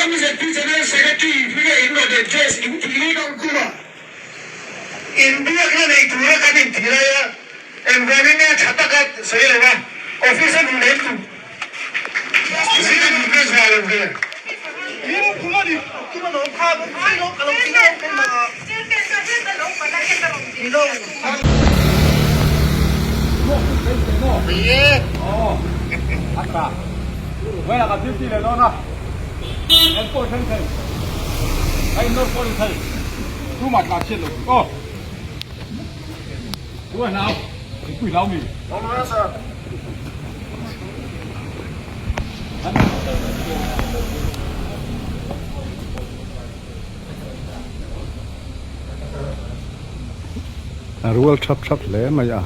MZP General Secretary hming a in rawn address in tih lut ang kuma inbiakna nei tura kan intih laia engvangin nge tha taka sawi lo a office a hmuh leh tum A rual thap thap hle mai a.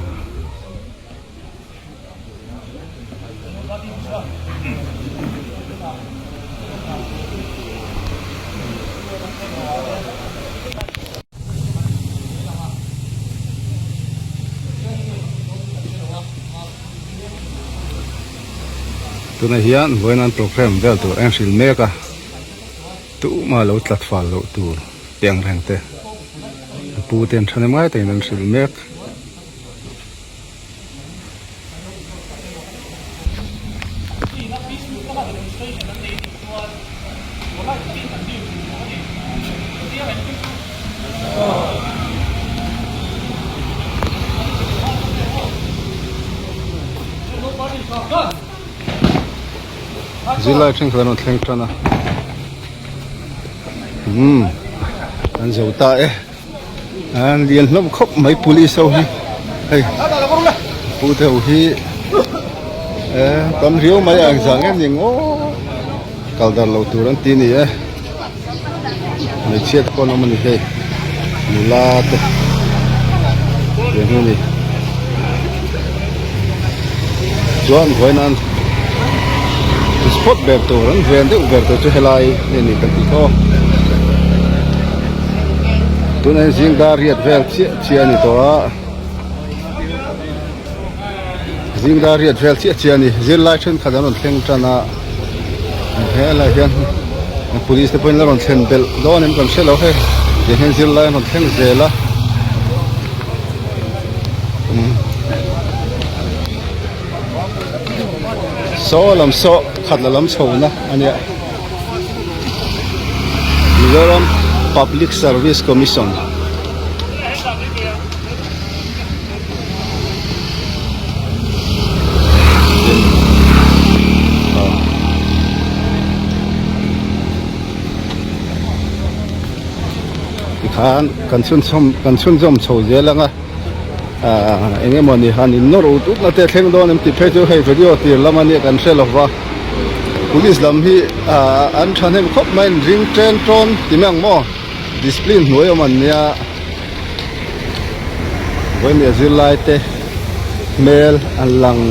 Tunah hian vawiin an programme vel tur a inhrilh mek a, tumah lo tlat fal loh tur tih ang reng te a pu te an thahnem ngai takin an hrilh mek. Zirlai thenkhat an rawn thleng tan a umm an zo ta e an lian hlawm khawp mai police ho hi hei pu te ho hi eh tam riau mai a engzah nge ni ang aw kal dar lo tur an ti a ni e hmeichhia te pawh an awm a ni hei nula te ve hnu a ni chuan vawiin an spot ber tur an ven deuh ber tur chu helai nge ni kan tih khaw tunah hian zing dar riat vel chiah chiah a ni tawh a zing dar riat vel chiah chiah a ni zirlai thenkhat an rawn thleng tan a helai hian police te pawhin la rawn thlen belh dawn em kan hre lo hei tiang hian zirlai an rawn thleng zel a saw lam saw khat la lam chho na a nia Mizoram Public Service Commission. Tikhan kan chhunchawm kan chhunzawm chho zel ang a ahh eng emaw ni han in nawr ut ut na te thleng dawn em tih phei chu hei video tir lam a nia kan hre lo va police lam hi ahh an thahnem khawp mai in ring chen tawn ti mai ang maw. Discipline hnuai awm an nia vawimia zirlai te hmel an lang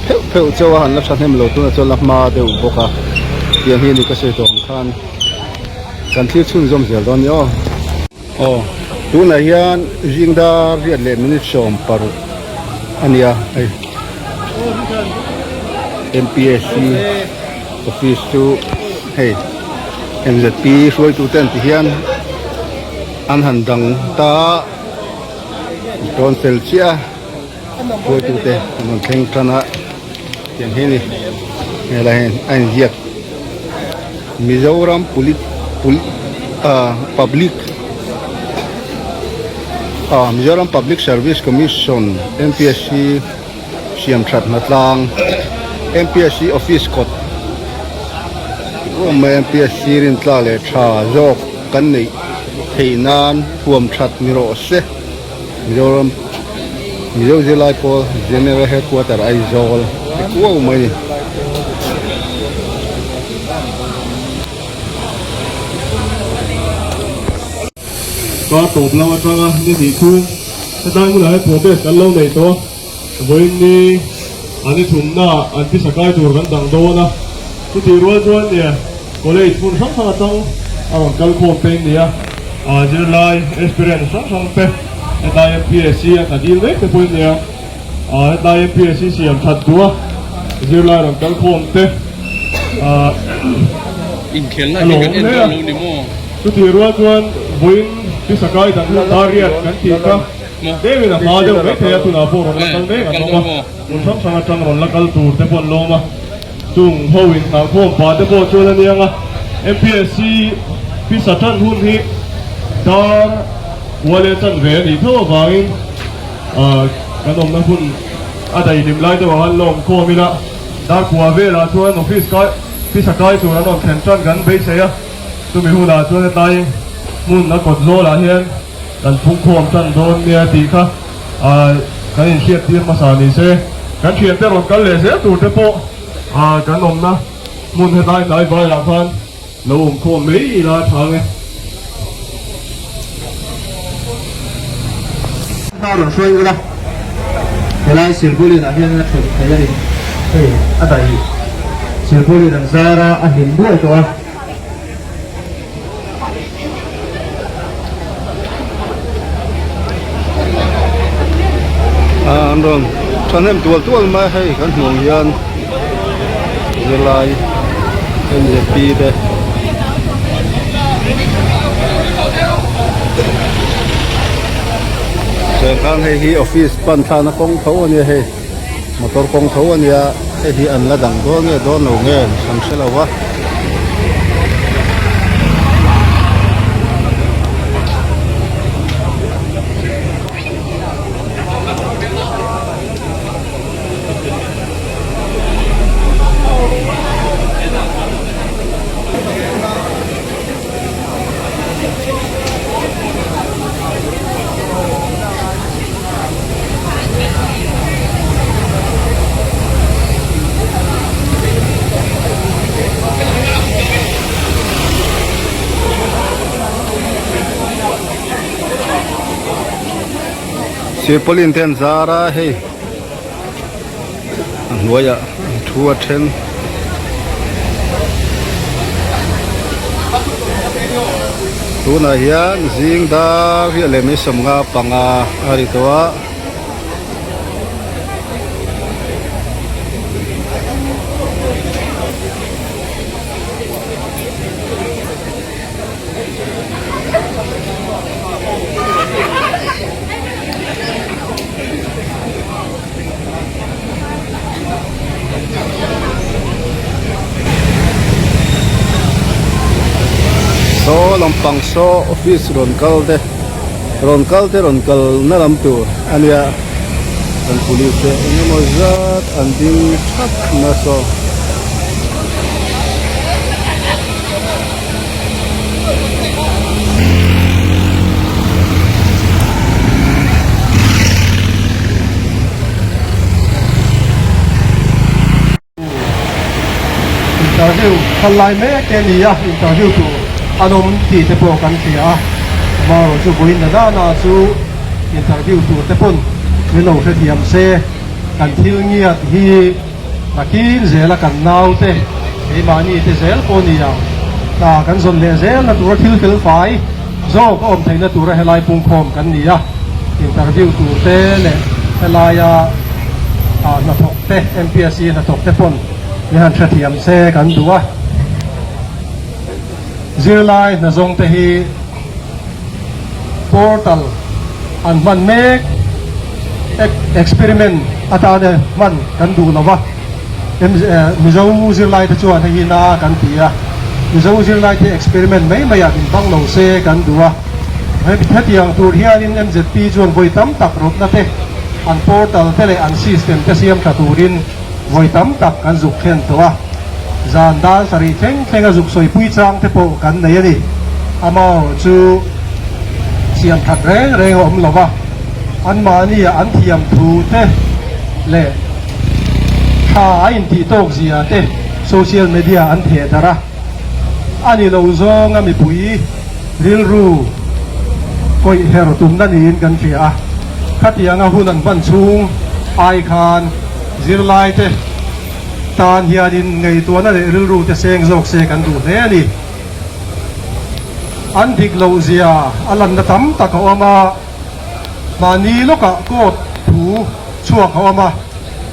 pheuh pheuh chauh a han la thahnem lo tunah chuan la hma deuh bawk a tiang hi a ni ka sawi tawh ang khan kan thlir chhunzawm zel dawn a ni aw. Aw tunah hian zing dar riat leh minute 60 a ni a hei M_P_S_C office chu hei. MZP hruaitute an ti hian an han dang ta a tawn fel chiah a hruaitute an rawn thleng tan a tiang hi a ni helai hian a inziak Mizoram ah public ah Mizoram Public Service Commission MPSC siam that hna tlang MPSC office kawt awm mai MPSC rintla leh tha zawk kan neih theih nan huam that ni rawh se Mizoram Mizo zirlai pawl General Headquarter Aizawl ti kuau mai a ni. Kar tawp lam atanga ni hnih chhung. Hetlai hmunah hian protest kan lo nei tawh a, vawiin ni an i thumnaah an pisa kai tur kan dang dawn a, chutih rual chuan nia college hmun hrang hrang atang a rawn kal khawm te in nia, zirlai aspirant hrang hrang te hetlai MPSC a hna dil mek te pawh in nia, hetlai MPSC siam that duh a zirlai rawn kal khawm te Inkhelna hi kan en dawn lo ni maw? Chutih rual chuan vawiin Pisakai dang hi Dariat kan tih kha tlem in a hma deuh mai thei a, tunah pawh rawn la kal mek an awm a, hmun hrang hrang atang rawn la kal tur te pawh an lawm a, chung ho in nghahkhawm pah te pawh chuan a niang a, MPSC Pisa tan hun hi dar kual leh chanve a nih tho avangin kan awmna hun a daihlim lai deuh ah khan lawm khawm ila, dar kua velah chuan office kai Pisa kai tur an rawn thlen tan kan beisei a. Chumi hunah chuan hetlai hmun a kawt zawlah hian kan phungkhawm tan dawn nia tih kha kan inhriat tir hmasa ni se. Kan thiante rawn kal leh zel tur te pawh kan awmna hmun hetlai hnai vaiah khan lo awm khawm mai ila a tha ang e. Hna rawn hruai ula, helai silpauline ah hian a thut thei a ni. Hei a daih silpauline an zar a, a hlim buai tawh a. An rawn thahnem tual tual mai a hei kan hmuh ang hian zirlai MZP te Chuan khan hei hi office pan thlakna kawng tho a nia hei motor kawng tho a nia hei hi an la dang dawn nge dawn lo nge an hre lo va. Silpaulin te an zar a hei a hnuaiah thu a then. Tunah hian zing dar hi a lem hi 55 a ri tawh a. Saw lampang saw office rawn kal te rawn kal te rawn kal na lam tur a nia kan police te eng emaw zat an ding thap na saw. Interview kal lai mek te ni a, interview tur an awm tih te pawh kan hria a, amaherawhchu vawiin na nana chu interview tur te pawn min lo hrethiam se, kan thil ngiat hi Nakin zela kan naute keimahni te zel pawh ni ang. Hna kan zawn leh zelna tura thil fel fai zawk a awm theihna tura helai pungkhawm kan ni a, interview tur te leh helaia hnathawk te, MPSC hnathawk te pawn min han hrethiam se kan duh a. Zirlai hnazawng te hi portal an hman mek experiment atana hman kan duh lo va, Mizo zirlai te chuan hei hi na kan ti a, Mizo zirlai te experiment mai mai ah min hmang lo se kan duh a, hetiang tur hianin MZP chuan vawi tam tak rawtna te an portal te leh an system te siam tha turin vawi tam tak kan zuk thlen tawh a, zan dan sarih thleng thleng a zuk sawipui chang te pawh kan nei a ni. Amaherawh chu siam that reng reng a awm lo va, anmahni ah an thiam thu te leh tha a intih tawk zia te social media an theh darh a, a ni lo zawnga mipui rilru kawih her tumna niin kan hria a. Khatianga hun an hman chhung ai khan zirlaite tan hianin ngaihtuahna leh rilru te seng zawk se kan duh hle a ni. An dik loh zia a lanna tam tak a awm a, mahni lawkah court thu chhuak a awm a,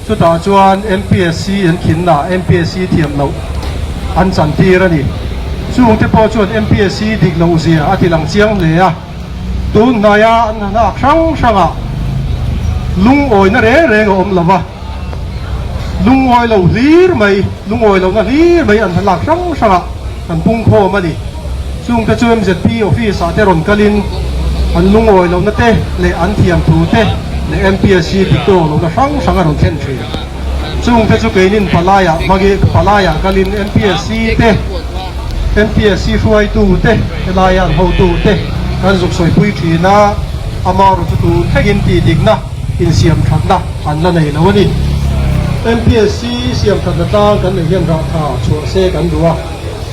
chutah chuan MPSC an khinna MPSC thiam loh an chantir a ni. Chungte pawh chuan MPSC dik loh zia a ti lang chiang hle a. Tun hnaia an hnahnâk hrang hrangah lungawina reng reng a awm lo va, lungawi lo hlir mai, lungawi lohna hlir mai an hnahnâk hrang hrangah an pungkhawm a ni. Chungte chu MZP office ah te rawn kalin an lungawi lohna te leh an thiamthu te leh MPSC dik tawk lohna hrang hrang a rawn thlen thin. Chungte chu keinin palaiah hmangin palaiah kalin MPSC te, MPSC hruaitu te, helaia an hotu te kan zuk sawipui thin a, amaherawh chu tun thlengin tih dikna insiam thatna an la nei lo a ni. MPSC siam thatna tlang kan neih hian rahtha chhuah se kan duh a,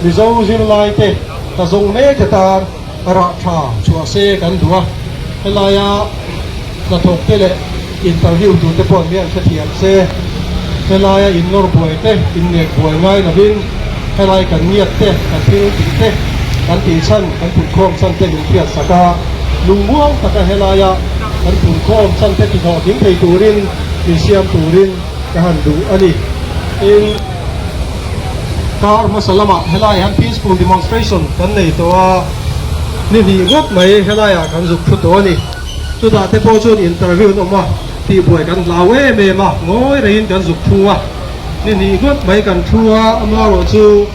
Mizo zirlai te hna zawng mek te tan rahtha chhuah se kan duh a, helaia hnathawk te leh interview tur te pawh an hrethiam se, helaia innawr buai te, innek buai ngai lovin helai kan ngiat te, kan thil tih te, kan tih chhan, kan punkhawm chhan te min hriat sak a, lungmuang taka helaia kan punkhawm chhan te tihlawhtling thei turin min siam turin ka han duh a ni. Tin, kar hmasa lamah helai hian peaceful demonstration kan nei tawh a, ni hnih ngawt mai helaiah kan zuk thu tawh a ni. Chutah te pawh chuan interview an awm a, tihbuai kan hlau em em a, ngawi rengin kan zuk thu a, ni hnih ngawt mai kan thu a, amaherawh chu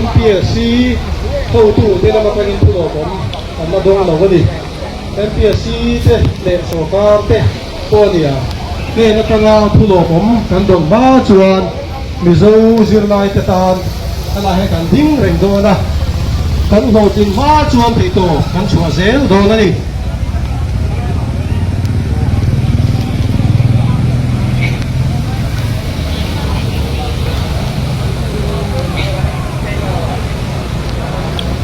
MPSC hotu te lam atangin thu lawmawm an la dawng lo a ni. MPSC te leh sorkar te pawh a nia, hnen atanga thu lawmawm kan dawn hma chuan Mizo zirlai te tan helai hi kan ding reng dawn a, kan hlawhtlin hma chuan theihtawp kan chhuah zel dawn a ni.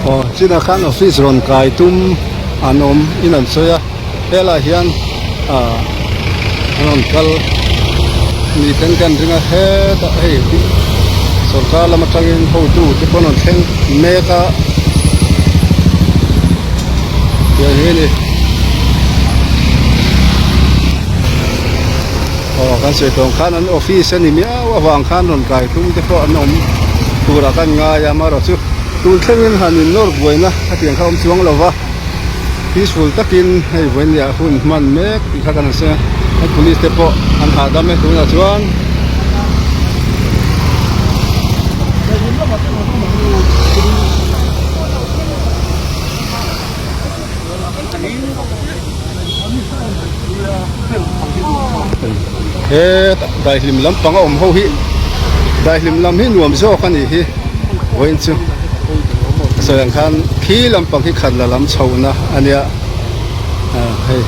Aw chinah khan office rawn kai tum an awm in an sawi a helaiah hian ah an rawn kal mi ten kan ring a hetah hei sorkar lam atangin hotu te pawh an rawn thleng mek a. Tiang hi a ni. Aw kan sawi tawng khan an office a ni miau avang khan rawn kai tum te pawh an awm turah kan ngai a amaherawh chu tun thlengin han in nawr buaina a tiang kha a awm chuang lo va peaceful takin hei vawinia hun hman mek tih kha kan han sawi a hei police te pawh an hahdam e tunah chuan. He daihlim lampang a awm ho hi daihlim lam hi nuam zawk a nih hi vawiin chu sawi ang khan khi lampang hi khat la lam chhohna a nia ah hei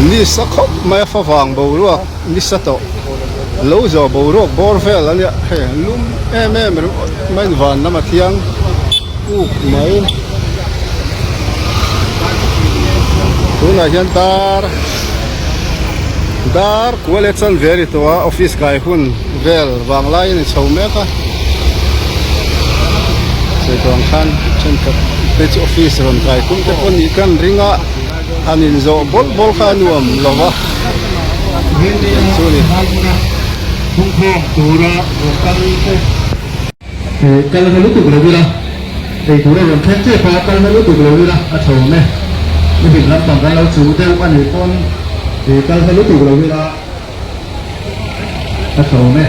nisa khawp mai a favang boruak nisa tawh lo zawh boruak bawr vel a nia hei lum em em ringawt mai van lam a thiang. Uk mai tunah hian dar dar kual leh chan ve a ni tawh a office kai hun vel vang laiin a ni chho mek a sawi tawh ang khan thenkhat te chu office rawn kai tum te pawh nih kan ring a han inzawh bawlh bawlh kha a nuam lo va chu a ni. Kal na lutuk lo ila, ei tur a rawn thleng tep a, kal na lutuk lo ila a tha awm e. Ni hlim lampang kan lo chu deuh a nih pawn kal na lutuk lo ila a tha awm e.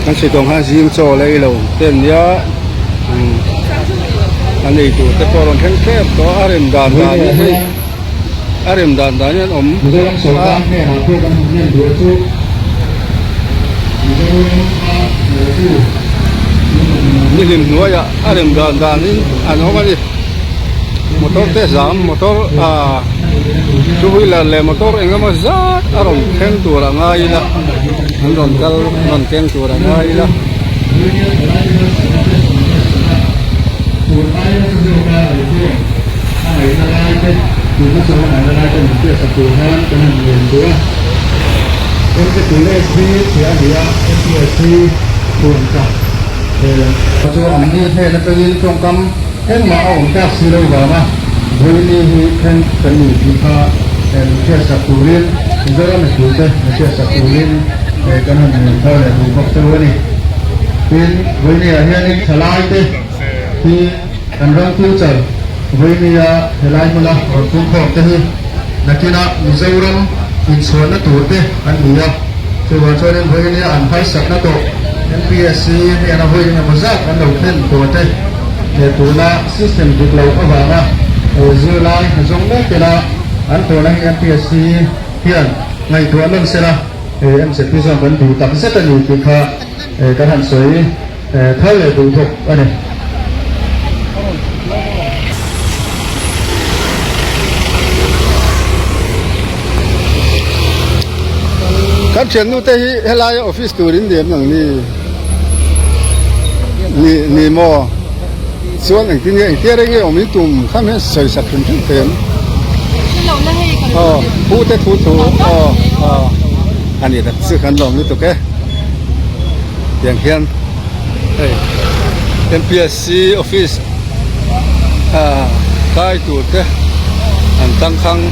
Kan sawi tawng khan zing chaw lei lo te an nia a nei tur te pawh a rawn thleng tep tawh a rem dan dan hi hei a rem dan dan hi an awm Mizoram sorkar hnenah pawh kan han ngen duh chu Mizoram a hmuhtu ni hlim hnuaiah a rem dan dan in an awm a ni. Motor te zam motor ah two wheeler leh motor eng emaw zat a rawn thleng tur a ngai ila. An rawn kal an rawn keng tur a ngai ila. Engmah a awm tak si lo vanga Vawiini hi thleng kan ni tih kha min hriatsak turin Mizoram mipuite min hriatsak turin kan han ngen thar leh duh bawk cheu a ni. Tin, Vawiini-ah hianin thalaite hi kan ram future Vawiini-a helai hmuna rawn pungkhawm te hi nakinah Mizoram inchhuanna tur te an ni a. Chuvang chuanin Vawiini-a an harsatna tawh MPSC hnena vawi engemaw zat an lo thlen tawh te, He tuna system dik loh avanga zirlai hna zawng mek tela an thawhna hi MPSC hian ngaihtuah nawm sela MZP chuan kan duh tak zet a ni tih kha kan han sawi thar leh duh bawk a ni. Kan thiannu te hi helaia office tur in liam ang ni ni ni maw chuan engtin nge engtia reng nge awm in tum kham hian sawi sak hrim hrim thei ang aw pu te thu thu aw aw a ni tak chu kan lawm lutuk e tiang hian hei M_P_S_C office ah kai tur te an tangkhang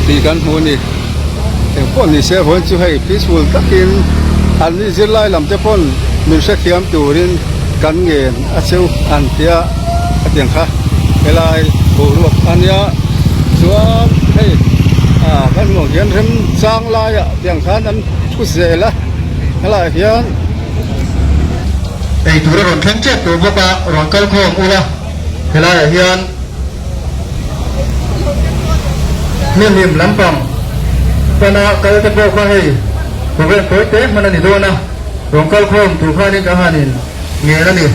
tih kan hmu a ni. Eng pawh ni se vawiin chu hei peaceful takin an ni zirlai lam te pawn min hrethiam turin kan ngen a cheu an tia a tiang kha helai boruak a nia chuan hei ah kan hmuh ang hian remchang laiah tiang khan an thu zel a helaiah hian. Ei tur a rawn thleng tep tawh bawk a, rawn kal khawm ula helaiah hian. Hlimhlim lampang pana kal te pawh kha hei program tawi te hman a ni dawn a, rawn kal khawm tur khanin ka hanin ngen a ni.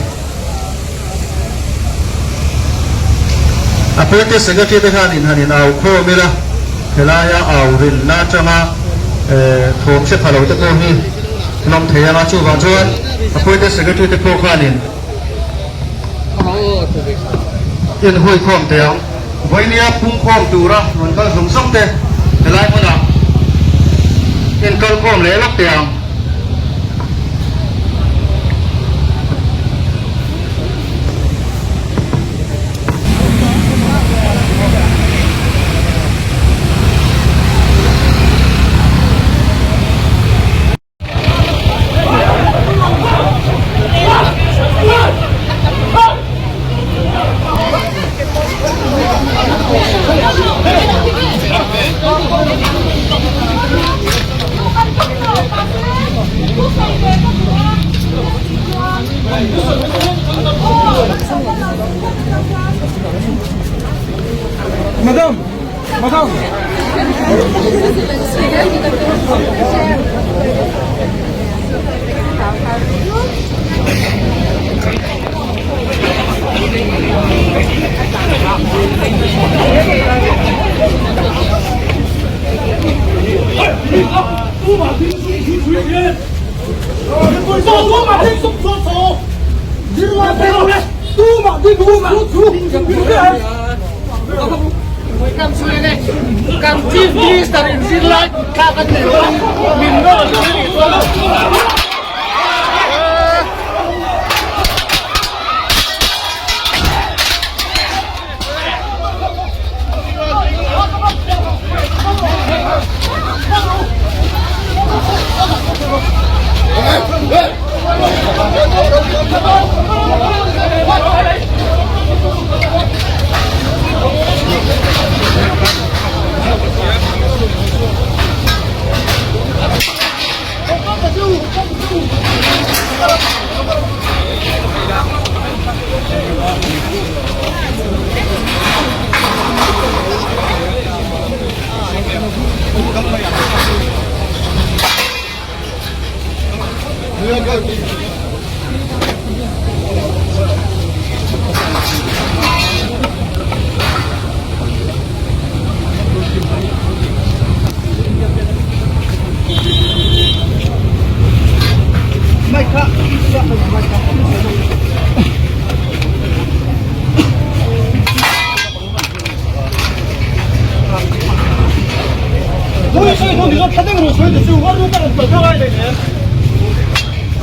A party secretary te khanin hanin au khawm ila, helaia au rinna atanga thawm hre pha lo te pawh hi an awm thei ang a, chuvang chuan a party secretary te pawh khanin Inhui khawm teh ang. Vawinia pung khawm tura rawn kal zawng zawng te helai hmunah inkal khawm leh lawk teh ang.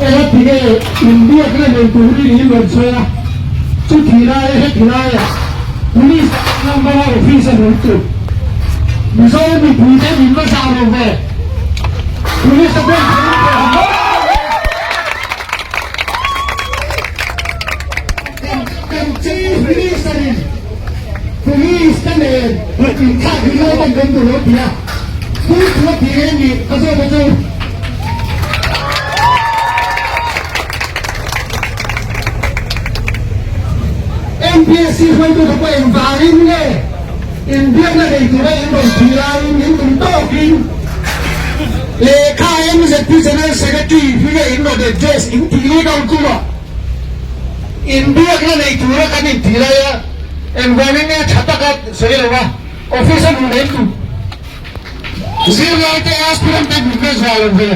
Engatinge inbiakna nei turin in rawn sawi a, chuti laia heti laia Police lama office a rawn tum. Mizo mipuite min va zah lo ve. Police a beng theih in thei ang maw? Kan Chief Minister in Police te nen inthlak hi lo ban kan duh lo ti a, Pu Thua ti nge nih ka zawt a chu. MPSC hruaitu te pawh engvangin nge inbiakna nei tura in rawn tih laiin min tum tawkin lehkha MZP General Secretary hming a in rawn address in tih lik ang chu maw? Inbiakna nei tura kan intih lai a, engvangin nge tha taka sawi lo a, office a hmuh nei tu zirlai te aspirant te hmuh nge zual lo ve.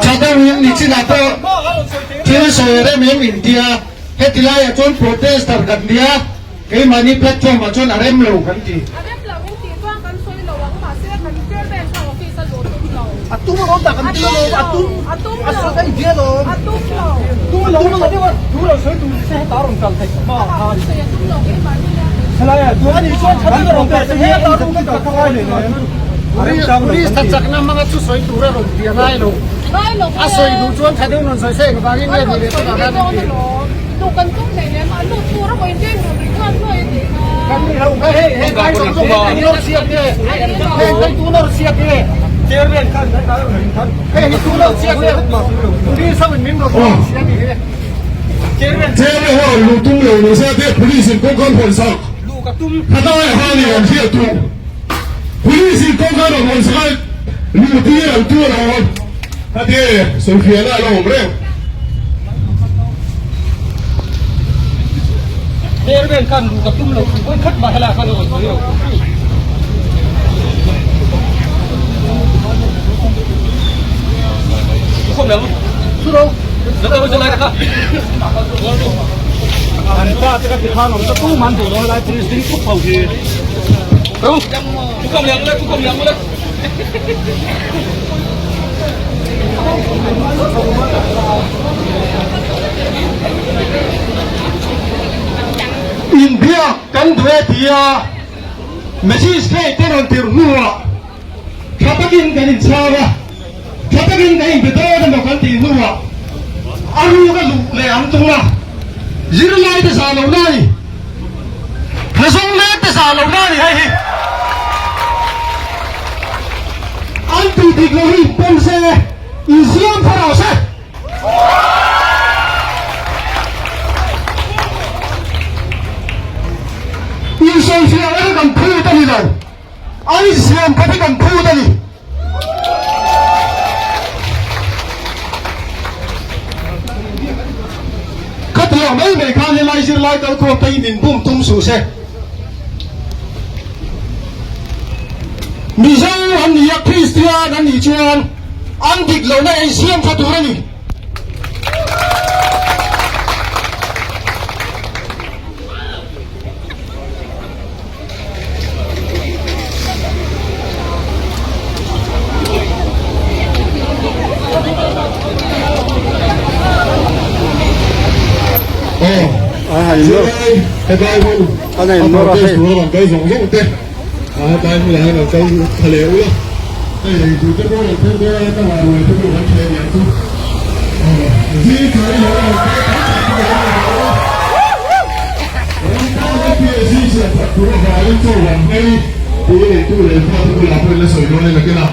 Tha deuhin nichinah pawh thil sawi rem em intia, heti laiah chuan protester kan nia. Keimahni platform ah chuan a rem lo kan ti. A rem lo in tih chuan kan sawi lo ang mahse kan chairman kha office a luh tum lo. A tum alawm tak an tum alawm a tum a tum a sawi daih bial alawm. A tum lo. Tum lo tum lo deuh a tu lo sawi tur se heta rawn kal theih hma A khan. sawi a tum lo keimahni a. Helai ah tu ani chuan tha deuh a rawn kal theih heta rawn kal ka ngai leh nen. A rem chang lo Police kan ti. chakna hmanga thu sawi tur a rawn ti a ngai lo. Ngai lo A sawi duh chuan tha deuh rawn sawi se engvangin nge ni leh tunah khan an ti. Duh kan tum hlei nem a lut tur a maw in deng rawn ri nghal hluai a tih kha. Kan ri ho kha hei hei kai zawng zawng hi tu nawr siak nge hei hei tu nawr siak nge Chairman khan hei hi tu nawr siak nge police ho in min rawn nawr siak ni hi. Chairman Chairman ho luh tum lo ni se te police in kawngka an hawn sak. Luh ka tum. Khatai han in an hriat tu. Police in kawngka an rawn hawn sak a luh tir an tu a lo. Hati sawifiahna a la awm reng. Chairman khan luh ka tum lo tih vawi khat mah helaiah khan a rawn sawi lo. An pa te ka ti khan awm ta tu man duh lo helai police ding thup ho hi. Inbiak kan duh e tia magistrate te rawn tirh hnuah tha takin kan inchhang a, tha takin kan inbe dawn emaw kan tih hnuah a ruk a luh leh an tum a, zirlai te zah lohna a ni, hna zawng mek te zah lohna a ni hei hi. An tih dik lo hi pawm se, insiam thar rawh se. Insawifiah hi kan phut a ni lo, an insiam khat hi kan phut a ni. Khatiang mai mai khan helai zirlai kalkhawm te hi min bum tum suh se. Mizo an ni a, Kristian an nih chuan an dik lohna ei siam tha tur a ni. Hetlai hun a protest tura rawn kal zawng zawng te hetlai hmunah hian rawn kal tha leh ula hei lei tur te pawh rawn thleng dawn a ka ngah ruai te pawh kan thleng aniang chu zing tha hi lo rawn kal tam tak pawh an rawn kal a ram tan a PSC siam that tur avangin chaw lam hei tih nei tu leh fa te bulah pawh in la sawi dawn a ni nakin a.